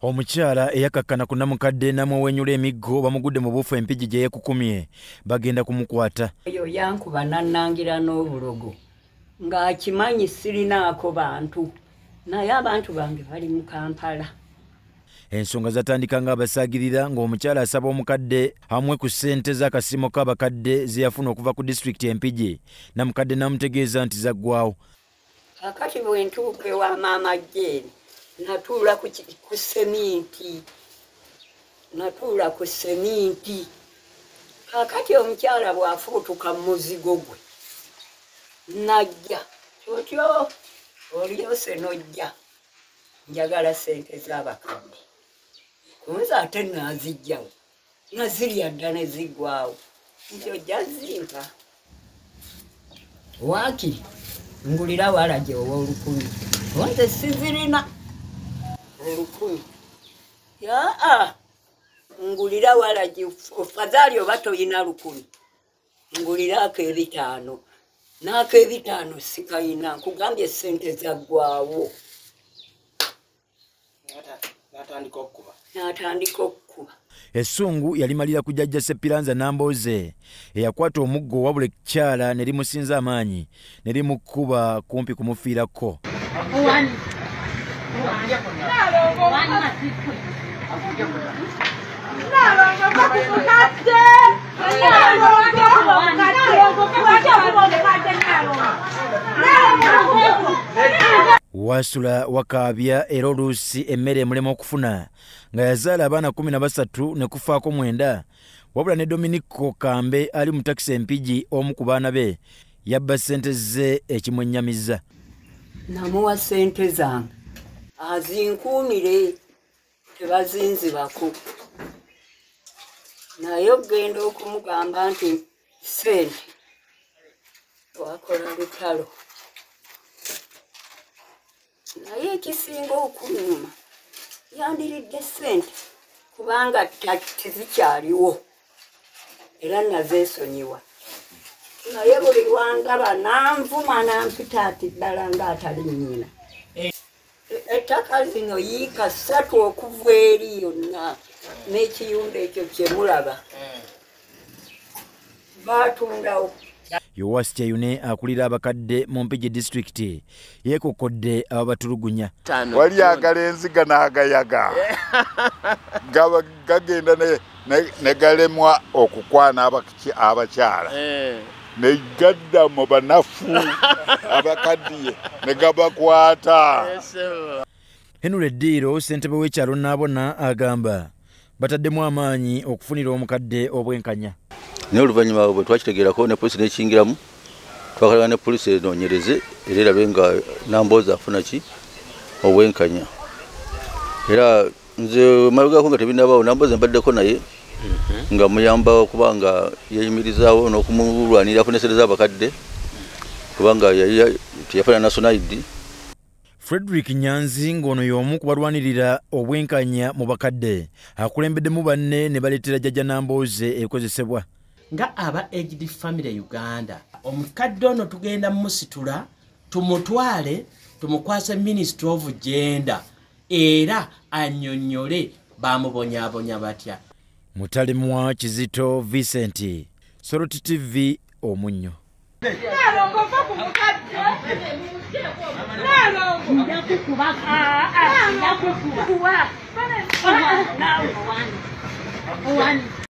Omukyala eyakakkana ku namukadde n'amuwenyula emiggo bamugudde mu buufu Empigi gye yeekukumye, bagenda kumukwata. Oyo yankuba nannangira n'obulogo ng'akimanyi sirinaako bantu, naye abantu bange bali mu Kampala. Ensonga zatandika ng'abasaagirira ng'omukyala asaba omukadde amuwe ku ssente z'akasiimo k'abakadde ze yafuna okuva ku disitulikiti Empigi, namukadde n'amutegeeza nti zaggwawo. Kaakati bwe ntuuka ewa maama Jane, natuula ku seminti, natuula ku seminti. Kaakati omukyala bw'afuutuka mu muzigo gwe najja, otyo olyose n'ojja, njagala ssente z'abakadde. Kunze ate naazijjawo, nazirya dda ne ziggwawo, nti ojja zimpa. Waakiri ngulira walagi ow'olukumi, nze sizirina olukumi. Yaa, ngulira walagi ofazaali oba toyina lukumi, ngulira ak'ebitaano, n'ak'ebitaano sikayina, nkugambye ssente zaggwawo. N'atandika okukuba. Essungu yalimalira ku jjajja Ssepiranza Nambooze eyakwata omuggo wabula ekyala ne limusinza amaanyi ne limukuba kumpi kumufiirako. Wasula wakaabya era oluusi emmere emulema okufuna nga yazaala abaana 13 ne kufaako 9, wabula ne Dominico Kambe ali mu takisi Empigi omu ku baana be yabba ssente ze ekimwennyamiza. Namuwa ssente zange azinkuumire tebazinzibako, naye ogenda okumugamba nti ssente wakola lutalo. Naye ekisinga okunnuma yandiridde ssente kubanga tezikyaliwo era nazeesonyiwa, naye buli lwandaba nanvuma nampita ati ddala ng'atali nnyina. Ettaka zino yiika 3 okuva eri yonna n'ekiyumba ekyo kye mulaba baatundawo. Yowasi Kyeyune akulira abakadde mu Mpigi disitulikiti yeekokkodde ababatulugunya. Wali agalenzi n'agayaga gagenda ne galemwa okukwana abakyala ne gadda mu banafu abakaddiye ne gabakwata. Henry Ddiiro ssentebe w'ekyalo Naabona agamba bataddemu amaanyi okufunira omukadde obwenkanya. Naye oluvannyuma bwe twakitegeerako ne poliisi n'ekiyingiramu, twakalaba ne poliisi enoonyereze era erabe nga Nambooze afuna ki obwenkanya. Era nze mabegako nga tebinnabaawo Nambooze mbaddeko naye nga muyamba okuba nga yeeyimirizaawo n'okumulwanirira afune ssente z'abakadde kubanga yali teyafuna national ID. Frederick Nyanzi ng'ono y'omu ku balwanirira obwenkanya mu bakadde akulembeddemu banne ne baleetera jjajja Nambooze ekozesebwa. Nga aba Aged Family Uganda, omukadde ono tugenda musitula tumutwale tumukwase Ministry of Gender era annyonnyole bamubonyaabonya batya. Mutalimwa Kizito Vincent, Soroti TV, Omunnyo.